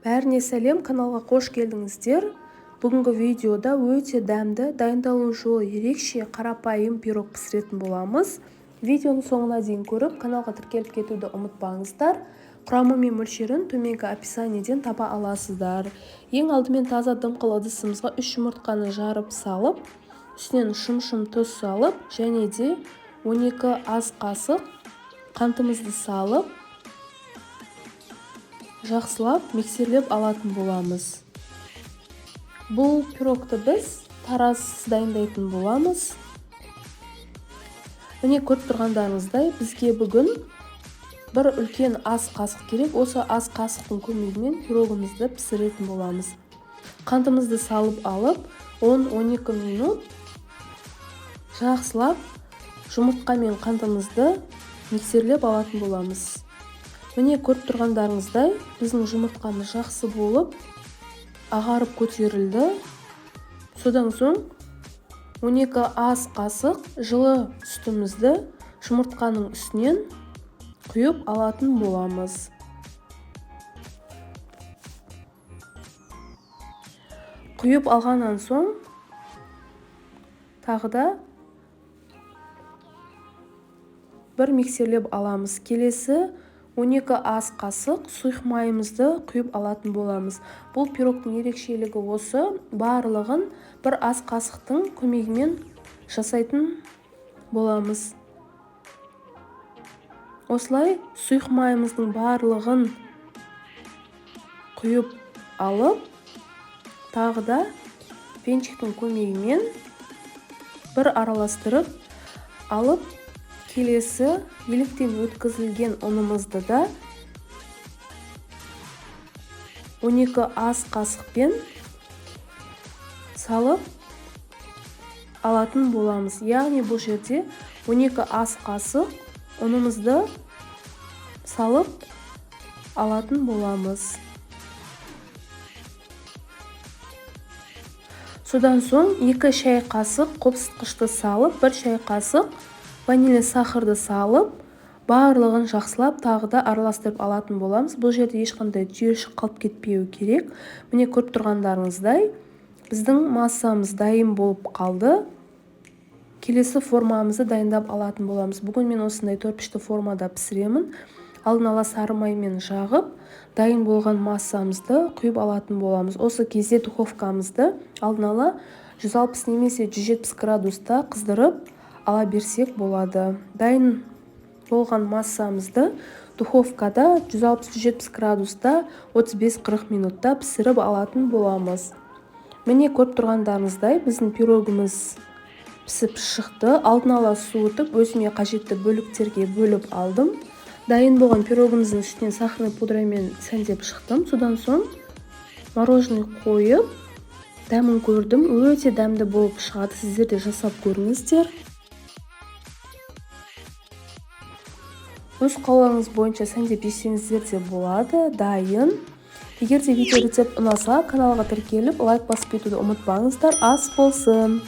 Бәріне сәлем, каналға қош келдіңіздер. Бүгінгі видеода өте дәмді, дайындалу жолы ерекше қарапайым пирог пісіретін боламыз. Видеоның соңына дейін көріп, каналға тіркеліп кетуді ұмытпаңыздар. Құрамы мен мөлшерін төменгі описаниеден таба аласыздар. Ең алдымен таза дымқыл ыдысымызға 3 жұмыртқаны жарып салып, үстінен шым-шым тұз салып, және де 12 ас қасық қантымызды салып, жақсылап миксерлеп алатын боламыз. Бұл пирогты біз таразсыз дайындайтын боламыз. Міне, көріп тұрғандарыңыздай, бізге бүгін бір үлкен ас қасық керек. Осы ас қасықтың көмегімен пирогымызды пісіретін боламыз. Қантымызды салып алып, 10-12 минут жақсылап жұмыртқа мен қантымызды миксерлеп алатын боламыз. Міне, көріп тұрғандарыңыздай, біздің жұмыртқамыз жақсы болып ағарып көтерілді. Содан соң 12 ас қасық жылы сүтімізді жұмыртқаның үстінен құйып алатын боламыз. Құйып алғаннан соң тағы да бір миксерлеп аламыз. Келесі 12 ас қасық сұйық майымызды құйып алатын боламыз. Бұл пирогтың ерекшелігі осы, барлығын бір ас қасықтың көмегімен жасайтын боламыз. Осылай сұйық майымыздың барлығын құйып алып, тағы да венчиктің көмегімен бір араластырып алып, келесі електен өткізілген ұнымызды да 12 ас қасықпен салып алатын боламыз. Яғни бұл жерде 12 ас қасық ұнымызды салып алатын боламыз. Содан соң 2 шай қасық қопсытқышты салып, 1 шай қасық ваниль сахарды салып, барлығын жақсылап тағы да араластырып алатын боламыз. Бұл жерде ешқандай түйіршік қалып кетпеуі керек. Міне, көріп тұрғандарыңыздай, біздің массамыз дайын болып қалды. Келесі формамызды дайындап алатын боламыз. Бүгін мен осындай төртбұрышты формада пісіремін. Алдын ала сары маймен жағып, дайын болған массамызды құйып алатын боламыз. Осы кезде духовкамызды алдын ала 160 немесе 170 градуста қыздырып ала берсек болады. Дайын болған массамызды духовкада 160-170 градуста 35-40 минутта пісіріп алатын боламыз. Міне, көріп тұрғандарыңыздай, біздің пирогымыз пісіп шықты. Алдын ала суытып, өзіме қажетті бөліктерге бөліп алдым. Дайын болған пирогымыздың үстінен сахарный пудрамен сәндеп шықтым. Содан соң мороженое қойып, дәмін көрдім. Өте дәмді болып шығады. Сіздер де жасап көріңіздер. Өз қалауыңыз бойынша сәндеп жесеңіздер де болады. Дайын. Егер де видео рецепт ұнаса, каналға тіркеліп, лайк басып кетуді ұмытпаңыздар. Ас болсын!